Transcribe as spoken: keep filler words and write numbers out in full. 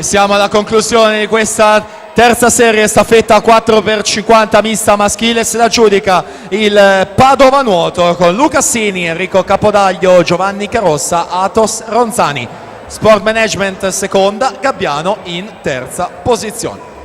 Siamo alla conclusione di questa terza serie, staffetta quattro per cinquanta mista maschile. Se la giudica il Padova Nuoto con Luca Sini, Enrico Capodaglio, Giovanni Carossa, Atos Ronzani. Sport Management seconda, Gabbiano in terza posizione.